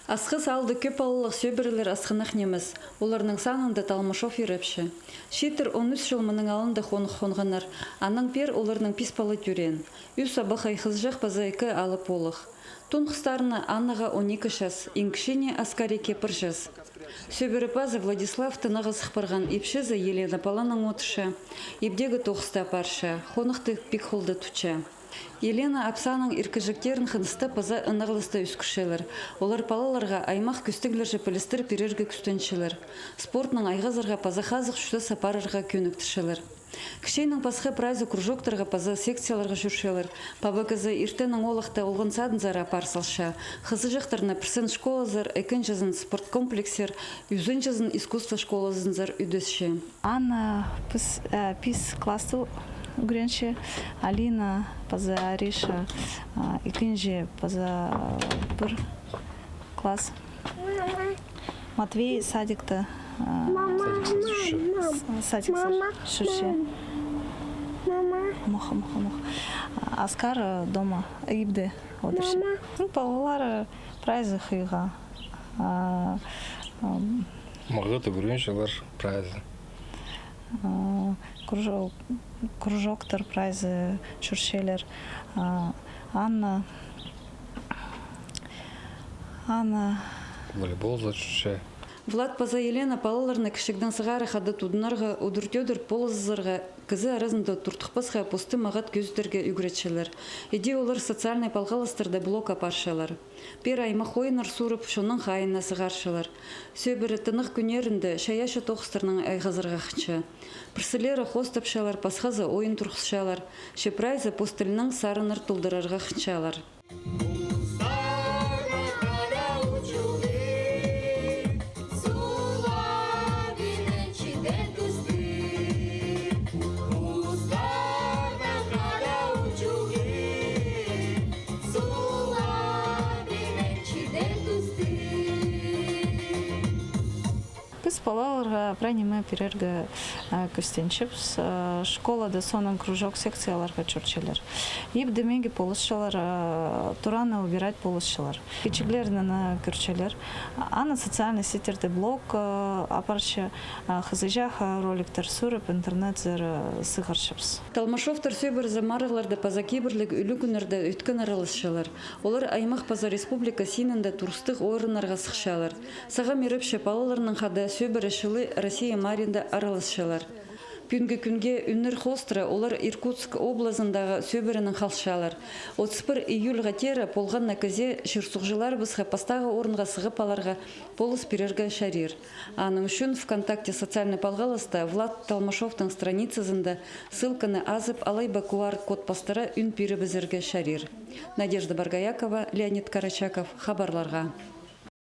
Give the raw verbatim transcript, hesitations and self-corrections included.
Асхыс аалда кӧп палалығ сӧбірелер асхынах нимес. Оларның санында Толмашов ирепче. Чииттер он ӱс чыл мының алнында хонығ хонғаннар. Анаң пеер оларның пис пала тӧреен. Ӱс абахай хызыҷах паза ікі алып оолах. Тун хыстарына Аннаға он ікі час, иң кічіҷеңе Аскарике пір час. Сӧбіре пазы Владислав тынағға сых парған, ипчізі Елена паланаң одырча, ибдегі тоғысты апарча, хонахты пик холда тутча. Елена апсааның иркеҷектерін хыныстап паза ынағласта ӧскірчелер. Олар палаларға аймах кӧстеглерҷе пілістер пирерге кӱстенчелер. Спортнаң айғазарға паза хазых чуртас апарарға кӧніктірчелер. Кічіҷеңнең пасха прайзы кружоктарға паза секцияларға чӧрчелер. Паба кізі иртеннең оолахты олған садынзар апар салча. Хызыҷахтарны пірсін школазар, ікінҷізін спорткомплексер, ӱзінҷізін искусство школазынзар ӱдесче. Анна піс, э, пис класста ӱгренче, Алина паза Ариша, а, ікінҷі паза пір класс. Матвей садикта, а, садиксар чӧрче. Мама. Мох, мох, мох. А Аскар, э, дома, ибде одырча. Мама. Ну, палалар, э, прайзы хыйға. А, ам, мағат ӱгренчелер прайзы. А, кружок, кружоктар прайзы чӧрчелер. А, Анна, Анна волейболзар чӧрче. Влад паза Елена палаларны кічігдең сығара хада тудынарға, удур-тӧдір полызарға, кізі аразында туртухпасха, посты мағат кӧзідерге ӱгретчелер. Іди олар социальнай палғалыстарда блог апарчалар. Пеер аймах ойыннар сурып, чонның хайиина сығарчалар. Сӧбіре тынағ кӱннерінде чайаачы тоғыстарнаң айғазарға хынча. Пірсілері хоостапчалар, пасхазы ойын турғысчалар. Че прайзы пос тілінең сарыннар толдырарға хынчалар. Піс палаларға прай ниме пирерге, а, кӱстенчебіс. А, школада соонаң кружок, секцияларға чӧрчелер. Ибде меге полысчалар, а, турааны убирать полысчалар. Кічіглерін ана кӧрчелер. Ана социальный сетьтерде блог, а, апарча, а, хызыҷах, а, роликтер сурып, интернетсер, а, сығарчабыс. Толмашовтар сӧбірезі марығларда паза кибірліг ӱлӱкӱннерде ӧткін араласчалар. Олар аймах паза республика синінде турыстығ орыннарға сыхчалар. Сағам ирепче палаларнаң хада сӧбіре чылы Россия марығында араласчалар. Пӱӱнгі кӱнге ӱннер хоостыра олар Иркутск облазындағы сӧбіренең халчалар. Отыс пір июльға теере полған на кізее чир-суғҷыларыбысха пастағы орынға сығып аларға полыс пирерге чарир. Аның ӱчӱн ВКонтакте социальный палғалыста Влад Толмашовтың страницазында ссылканы азып, алай ба QR-код пастыра ӱн пирібізерге чарир. Надежда Боргоякова, Леонид Карачаков, хабарларға.